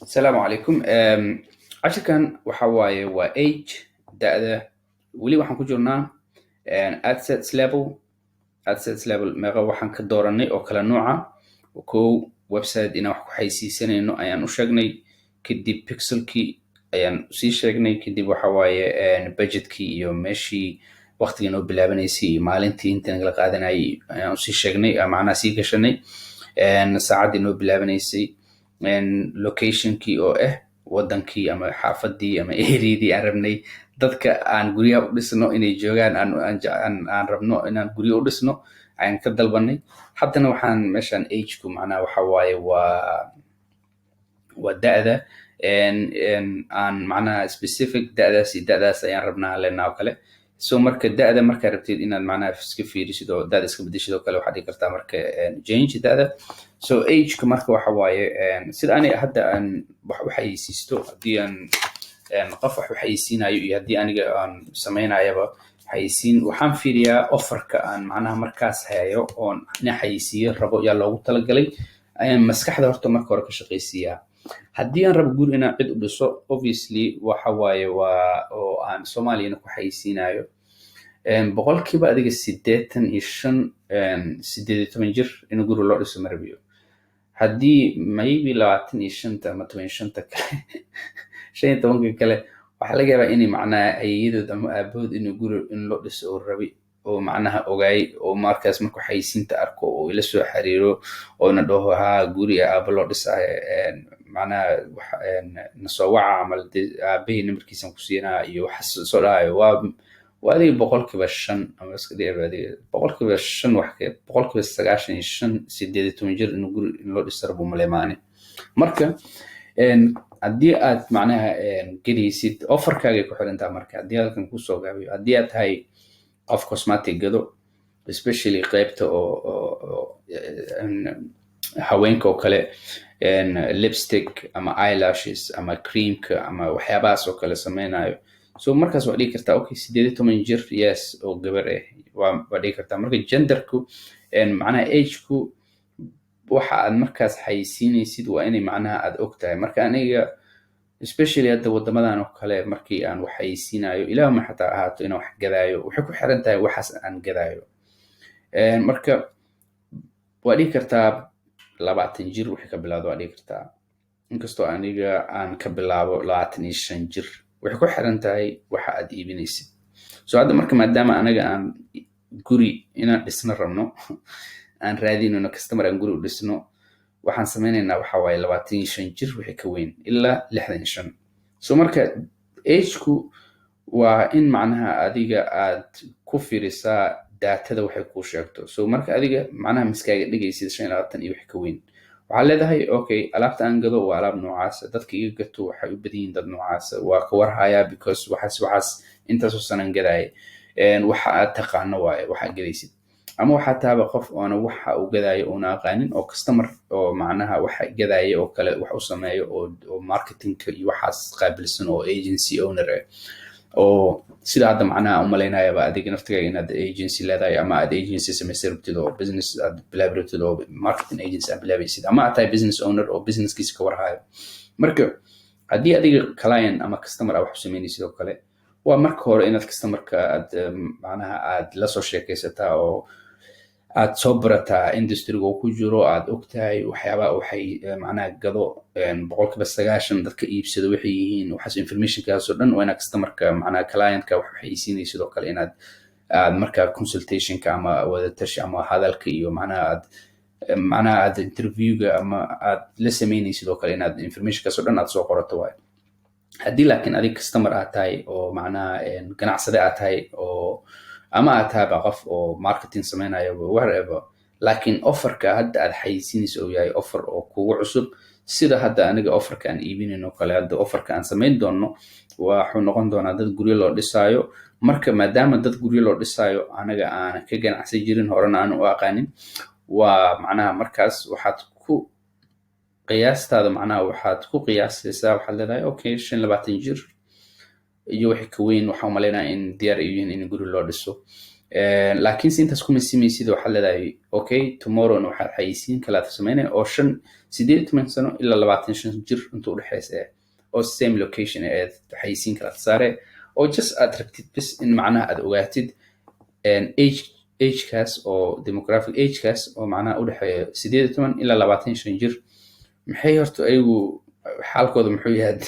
Asalaamu calaykum. Cashirkan waxa waaye waa age, da'da. Weli waxaan ku jirnaa adsets level. Adsets level meeqa waxaan ka dooranay oo kala nooca. Kow, website inaan wax ku xaysiisanayno ayaan u sheegnay. Kadib pixelkii ayaan sii sheegnay. Kadib waxa waaye budgetkii iyo meeshii waqtigii noo bilaabanaysay iyo maalintii inta nagala qaadanayay ayaan usii sheegnay, macnaha sii gashanay saacaddii noo bilaabanaysay, locationkii oo ah wadankii ama xaafadii ama areadii aan rabnay dadka aan guryaha u dhisno inay joogaan, aan rabno inaan guryo u dhisno ayaan ka dalbanay. Haddana waxaan meeshan ageku macnaha waxa waaye waa da'da aan macnaha specific da'daas iyo da'daas ayaan rabnaa leenaa oo kale. So marka da'da markaa rabtid inaad macnaha iska fiirisid oo da'da iska bedeshid oo kale, waxaad dhigi kartaa marka change da'da. So ageka marka waxa waaye sida ani hadda aan wax u xayeysiisto, haddii aan qof wax u xayeysiinayo iyo haddii aniga aan samaynayaba xayeysiin, waxaan fiiriyaa offerka aan macnaha markaas hayo oon inaan xayeysiiyo rabo yaa loogu talagalay ayaan maskaxda horta marka hore ka shaqaysiiyaa. Haddii aan rabo guri inaan cid u dhiso, obviously waxa waaye waa oo aan Soomaaliyana ku xayeysiinayo, boqolkiiba adiga 85 18 jir inuu guri loo dhiso ma rabiyo. Haddii maybe 25-ta ama 15-ta kale, 15-ka kale, waxaa laga yaabaa inay macnaha ayeeyadood ama aabahood inuu guri in loo dhiso oo rabi oo macnaha ogaay oo markaas markuu xayeysiinta arko oo ila soo xiriiro oona dhaho, "Haa, guri aaba loo dhisaayo, macnaha nasoo waca," camal, aabahii nambarkiisan ku siinaa iyo wax soo dhahayo, waa adiga 5% ama iska dhiga adiga 5%, wax 95% 18 jir inuu guri in loo dhiso rabo malemaani. Marka haddii aad macnaha gelaysid, offerkaagay ku xirantaha. Marka haddii halkan kusoo gaabiyo, haddii aad tahay qof cosmetic gado, especially qaybta oo haweenka oo kale, lipstick ama eyelashes ama creamka ama waxyaabahaas oo kale sameynayo, so markaas waa dhigi kartaa, okay, 18 jir, yes, oo gabar ah waa dhigi kartaa. Marka genderku, macnaha ageku, waxa aad markaas xayeysiinaysid waa inay macnaha aad og tahay. Marka aniga, especially hadda wadamadan oo kale, markii aan wax xayeysiinayo, ilaahuma xataa ahaato inaan wax gadaayo, waxay ku xiran tahay waxaas aan gadaayo. Marka waa dhigi kartaa 20 jir wixii ka bilaawdo waa dhigi kartaa, inkastoo aniga aan ka bilaabo 25 jir. Waxay ku xiran tahay waxa aad iibinaysid. So hadda marka maadaama anaga aan guri inaan dhisno rabno, aan raadinayno customer aan guri u dhisno, waxaan sameynaynaa waxa waaye 25 jir wixii ka weyn ilaa 65. So marka ageku waa in macnaha adiga aad ku fiirisaa datada waxay kuu sheegto. So marka adiga macnaha miskaaga dhigaysid 25 iyo wixii ka weyn, waxaad leedahay, okay, alaabta aan gado waa alaab noocaasa, dadka iga gato waxay u badan yihiin dad noocaasa, waa ka warhayaa because waxaas intaasoo sanan gadaaya, waxa aad taqaano waaye waxaad gadaysid. Ama waxaa tahaba qof oona waxa uu gadaayo oona aqaanin oo customer oo macnaha waxa gadaya oo kale wax u sameeyo oo marketingka iyo waxaas qaabilsan oo agency owner ah, oo sida hadda macnaha umalaynayaba adiga naftigaaga inaad agency leedahay ama aad agency samaysan rabtid oo business aad bilaabi rabtid oo marketing agency aad bilaabaysid, ama aad tahay business owner oo businesskiisa ka warhayo. Marka haddii adiga client ama customer aa wax u samaynaysid oo kale, waa marka hore inaad customerka aad macnaha aad la soo sheekaysataa oo aad soo barataa industryga uu ku jiro, aad ogtahay waxyaabaha waxay macnaha gado, 90% dadka iibsado waxay yihiin, waxaas informationkaas oo dhan waa inaad customerka, macnaha clientka wax waxaysiinay sidoo kale inaad aad marka consultationka ama wadatashi ama hadalka iyo macnaha aad macnaha aad interviewga ama aad la sameynaysid oo kale, inaad informationkaas oo dhan aad soo qorato waayo. Haddii laakiin adig customer aad tahay oo macnaha ganacsade aad tahay oo ama aad tahayba qof oo marketing sameynayo, whatever, laakiin offerka hadda aad xayeysiinayso uu yahay offer oo kugu cusub, sida hadda aniga offerka aan iibinayno kale, hadda offerka aan samayn doono waxuu noqon doonaa dad guryo loo dhisaayo. Marka maadaama dad guryo loo dhisaayo anaga aanan ka ganacsan jirin, horena aanan u aqaanin, waa macnaha markaas waxaad ku qiyaastaada, macnaha waxaad ku qiyaasaysaa, waxaad leedahay, okay, 25 jir iyo wixii ka weyn waxaan umalaynaya in diyaar ay yihiin in guri loo dhiso. Laakiinse intaas kuma simaysid. Waxaad leedahay, okay, tomorrowna waxaad xayeysiin kalaad sameynaya oo 18 sano ilaa 25 jir inta udhexeysa ah, oo same location ayaad xayeysiin kalaad saare, oo just aad rabtid bis in macnaha aad ogaatid agekaas oo demographic agekaas oo macnaha udhexeeya 18 ilaa 25 jir. Maxay horta ayagu xaalkooda muxuu yahay?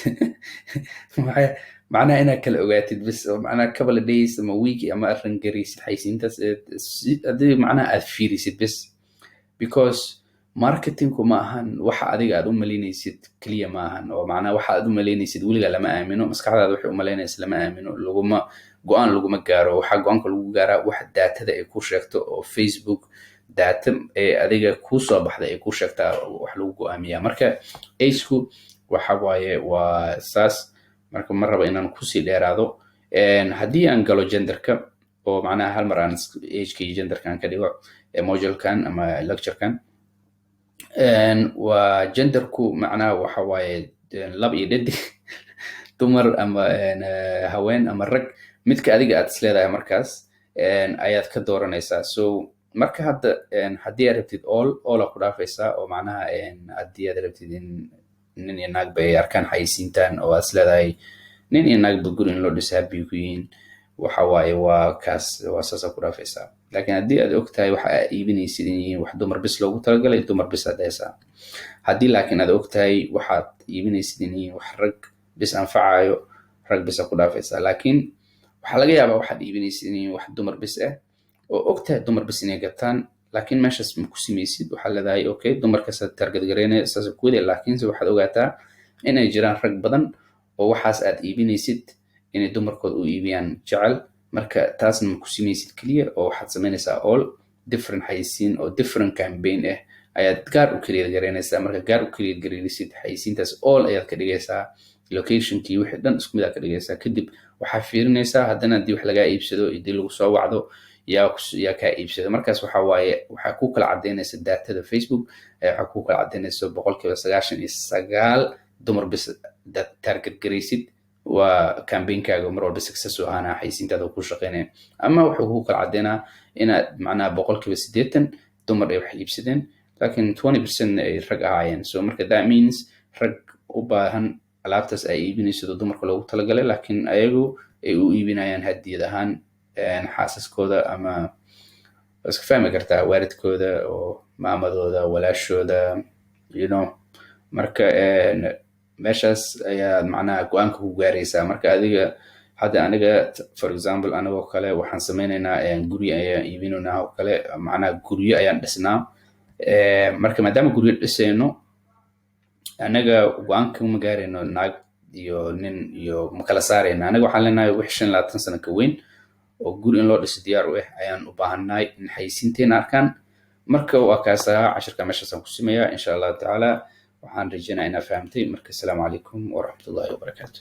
Maxay macnaha inaad kala ogaatid bis, oo macnaha couple of days ama week ama aad rangaraysid xayeysiintaas, haddii macnaha aad fiirisid bis, because marketingku ma ahan waxa adiga aad u malaynaysid keliya ma ahan, oo macnaha waxa aad u malaynaysid weliga lama aamino. Maskaxdaada waxay u malaynaysa lama aamino, laguma go-aan laguma gaaro. Waxaa go-aanka lagu gaaraa wax datada ay ku sheegto, oo Facebook data ee adiga kuu soo baxday ay ku sheegtaa wax lagu go-aamiyaa. Marka ageku waxa waaye waa saas. Marka ma rabo inaan kusii dheeraado. Haddii aan galo genderka, oo macnaha hal mar aan ageka iyo genderka aan ka dhigo modulekan ama lecturekan, waa genderku macnaha waxa waaye lab iyo dhedig, dumar ama haween ama rag, midka adiga aad isleedahay markaas ayaad ka dooranaysaa. So marka hadda haddii aad rabtid all aa ku dhaafaysaa, oo macnaha haddii aad rabtid in nin iyo naagba ay arkaan xayeysiintan, oo aad isleedahay nin iyo naagba guri in loo dhiso happy ku yihiin, waxa waaye waa kaas, waa saasaa ku dhaafaysaa. Laakiin haddii aad og tahay waxa aad iibinaysid in yihiin wax dumar bis loogu talagalay, dumar bis aad dhehaysaa. Haddii laakiin aad og tahay waxaad iibinaysid in yihiin wax rag bis anfacayo, rag bis aa ku dhaafaysaa. Laakiin waxaa laga yaabaa waxaad iibinaysid in yihiin wax dumar bis ah, oo og tahay dumar bis inay gataan, laakiin meeshaas ma ku simaysid. Waxaad leedahay, okay, dumarkaasaad target gareynaya, saasa ku wade. Laakiinse waxaad ogaataa inay jiraan rag badan oo waxaas aad iibinaysid inay dumarkooda u iibiyaan jecel. Marka taasna ma ku simaysid keliya, oo waxaad samaynaysaa all different xayeysiin oo different campaign ah ayaad gaar u create garaynaysaa. Marka gaar u create garaynaysid xayeysiintaas, all ayaad ka dhigaysaa, locationkii wixii dhan isku mid aad ka dhigaysaa. Kadib waxaa fiirinaysaa haddana haddii wax lagaa iibsado, haddii lagu soo wacdo, yaa kaa iibsado. Markaas waxa waaye waxaa ku kala cadaynaysa datada Facebook, waxaa ku kala cadaynaysa 99% dumar bis hadaad target garaysid, waa campaignkaaga mar walba success u ahaana, xayeysiintaada ku shaqeynaya. Ama wuxuu ku kala cadeynaa inaad macnaha 80% dumar ay wax iibsadeen, laakiin 20% ay rag ahaayeen. So marka that means rag u baahan alaabtaas ay iibinayso dumarka loogu talagalay, laakiin ayagu ay u iibinayaan hadiyad ahaan xaasaskooda, ama waa iska fahmi kartaa, waalidkooda oo maamadooda, walaashooda. Marka meeshaas ayaad macnaha go-aanka ku gaaraysaa. Marka adiga hadda aniga, for example, anigoo kale waxaan sameynaynaa guryo ayaan iibinaynaa oo kale, macnaha guryo ayaan dhisnaa. Marka maadaama guryo dhisayno, anaga go-aanka uma gaarayno naag iyo nin iyo ma kala saarayna. Anaga waxaan leenahay wix 25 sano ka weyn oo guri in loo dhiso diyaar u ah ayaan u baahannahay in xayeysiinteena arkaan. Marka waa kaasaa, cashirka meeshaasaan ku simayaa. Insha Allahu tacaala waxaan rajeynaya inaa fahamtay. Marka asalaamu calaykum waraxmatullahi wabarakaatu.